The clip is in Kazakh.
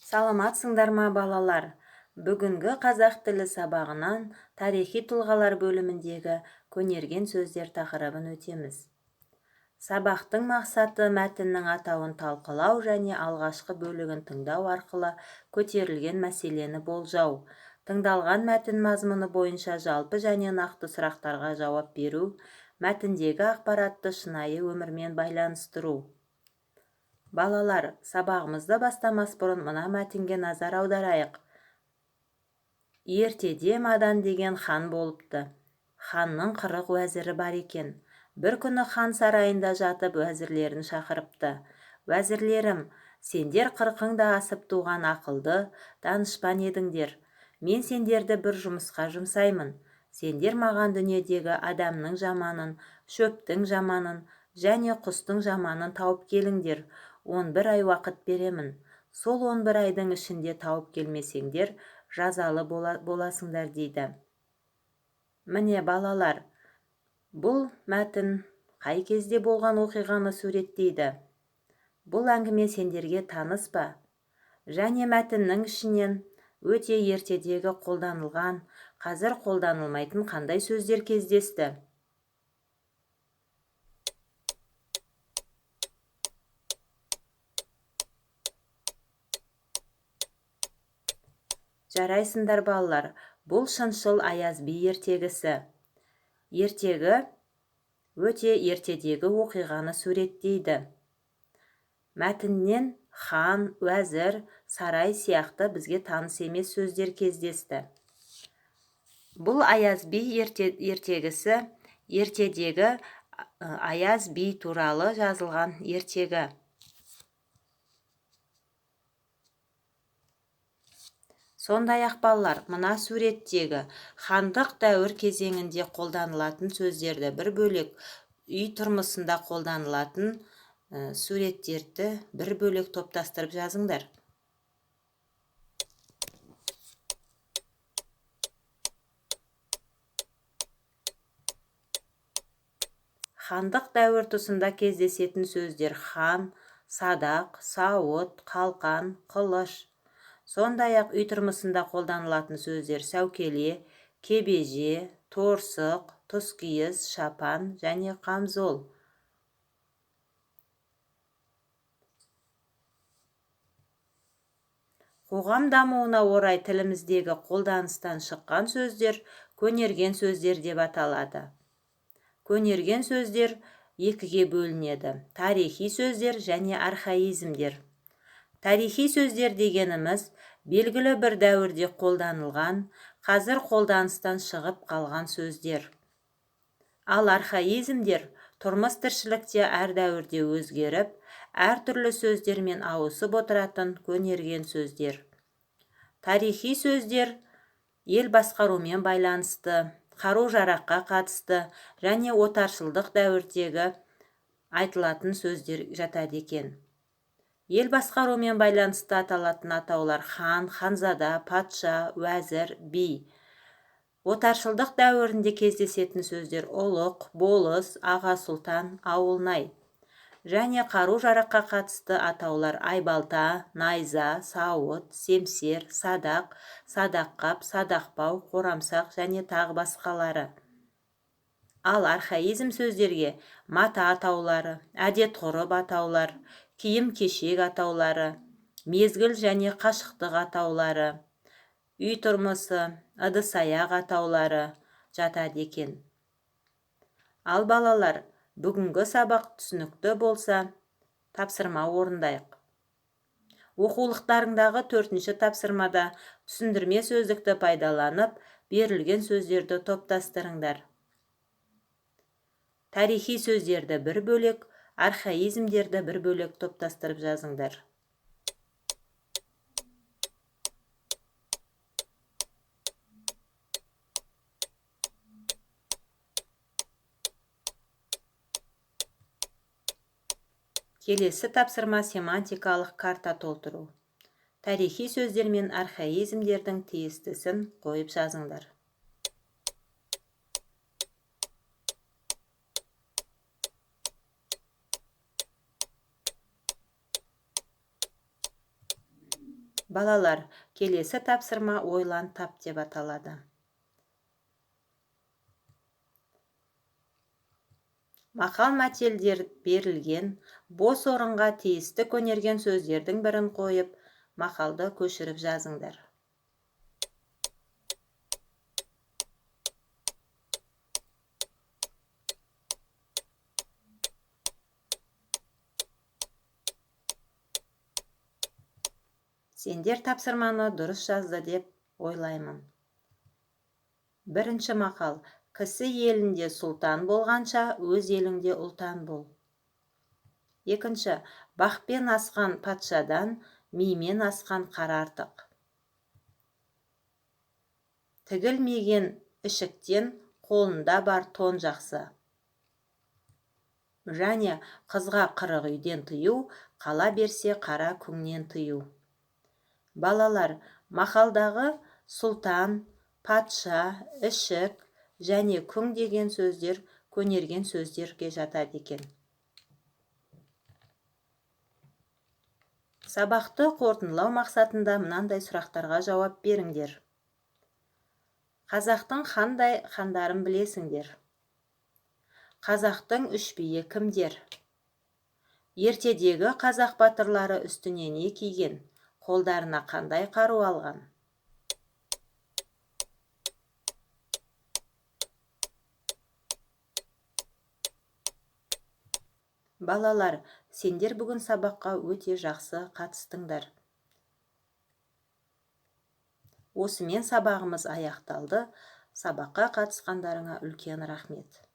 Саламатсыңдар ма, балалар? Бүгінгі қазақ тілі сабағынан тарихи тұлғалар бөліміндегі көнерген сөздер тақырыбын өтеміз. Сабақтың мақсаты: мәтіннің атауын талқылау және алғашқы бөлігін тыңдау арқылы көтерілген мәселені болжау, тыңдалған мәтін мазмұны бойынша жалпы және нақты сұрақтарға жауап беру, мәтіндегі ақпаратты шынайы өмірмен байланыстыру. Балалар, сабағымызды бастамас бұрын мына мәтінге назар аударайық. Ертеде Мадан деген хан болыпты. Ханның 40 уәзірі бар екен. Бір күні хан сарайында жатып, уәзірлерін шақырыпты. Уәзірлерім, сендер қырқың да асып туған ақылды, данышпан едіңдер. Мен сендерді бір жұмысқа жұмсаймын. Сендер маған дүниедегі адамның жаманын, шөптің жаманын және құстың жаманын тауып келіңдер. 11 ай уақыт беремін. Сол 11 айдың ішінде тауып келмесеңдер, жазалы боласыңдар, дейді. Міне, балалар, бұл мәтін қай кезде болған оқиғаны суреттейді? Бұл әңгіме сендерге таныс па? Және мәтіннің ішінен өте ертедегі қолданылған, қазір қолданылмайтын қандай сөздер кездесті? Жарайсыңдар, балалар, бұл шыншыл Аяз би ертегісі. Ертегі өте ертедегі оқиғаны суреттейді. Мәтіннен хан, уәзір, сарай сияқты бізге таныс емес сөздер кездесті. Бұл Аяз би ертегісі ертедегі Аяз би туралы жазылған ертегі. Сондай-ақ, балалар, мына суреттегі хандық дәуір кезеңінде қолданылатын сөздерді бір бөлек, үй тұрмысында қолданылатын суреттерді бір бөлек топтастырып жазыңдар. Хандық дәуір тұсында кездесетін сөздер: хан, садақ, сауыт, қалқан, қылыш. Сондай-ақ үй тұрмысында қолданылатын сөздер: сәукеле, кебеже, торсық, тұскиіз, шапан және қамзол. Қоғам дамуына орай тіліміздегі қолданыстан шыққан сөздер көнерген сөздер деп аталады. Көнерген сөздер екіге бөлінеді: тарихи сөздер және архаизмдер. Тарихи сөздер дегеніміз белгілі бір дәуірде қолданылған, қазір қолданыстан шығып қалған сөздер. Ал архаизмдер тұрмыс тіршілікте әр дәуірде өзгеріп, әртүрлі сөздермен ауысып отыратын көнерген сөздер. Тарихи сөздер ел басқарумен байланысты, қару-жараққа қатысты және отаршылдық дәуірдегі айтылатын сөздер жатады екен. Ел басқарумен байланысты аталатын атаулар: хан, ханзада, патша, уәзір, би. Отаршылдық дәуірінде кездесетін сөздер: ұлық, болыс, аға сұлтан, ауылнай. Және қару-жараққа қатысты атаулар: айбалта, найза, сауыт, семсер, садақ, садаққап, садақбау, қорамсақ және тағы басқалары. Ал архаизм сөздерге мата атаулары, әдет-ғұрып атаулар, киім-кешек атаулары, мезгіл және қашықтық атаулары, үй тұрмысы, ыдыс-аяқ атаулары жатады екен. Ал балалар, бүгінгі сабақ түсінікті болса, тапсырма орындайық. Оқулықтарыңдағы 4-ші тапсырмада түсіндірме сөздікті пайдаланып, берілген сөздерді топтастырыңдар. Тарихи сөздерді бір бөлек, архаизмдерді бір бөлек топтастырып жазыңдар. Келесі тапсырма: семантикалық карта толтыру. Тарихи сөздер мен архаизмдердің тиістісін қойып жазыңдар. Балалар, келесі тапсырма «Ойлан, тап» деп аталады. Мақал-мәтелдер берілген бос орынға тиісті көнерген сөздердің бірін қойып, мақалды көшіріп жазыңдар. Сендер тапсырманы дұрыс жазды деп ойлаймын. Бірінші мақал: кісі елінде сұлтан болғанша, өз еліңде ұлтан бол. Екінші: бақпен асқан патшадан мимен асқан қара артық. Тігілмеген ішіктен қолында бар тон жақсы. Және қызға 40 үйден тыю, қала берсе қара күңнен тыю. Балалар, мақалдағы сұлтан, патша, ішік және күң деген сөздер көнерген сөздерге жатады екен. Сабақты қорытындылау мақсатында мынандай сұрақтарға жауап беріңдер. Қазақтың қандай хандарын білесіңдер? Қазақтың үш биі кімдер? Ертедегі қазақ батырлары үстіне не киген, қолдарына қандай қару алған? Балалар, сендер бүгін сабаққа өте жақсы қатыстыңдар. Осымен сабағымыз аяқталды. Сабаққа қатысқандарыңа үлкен рахмет.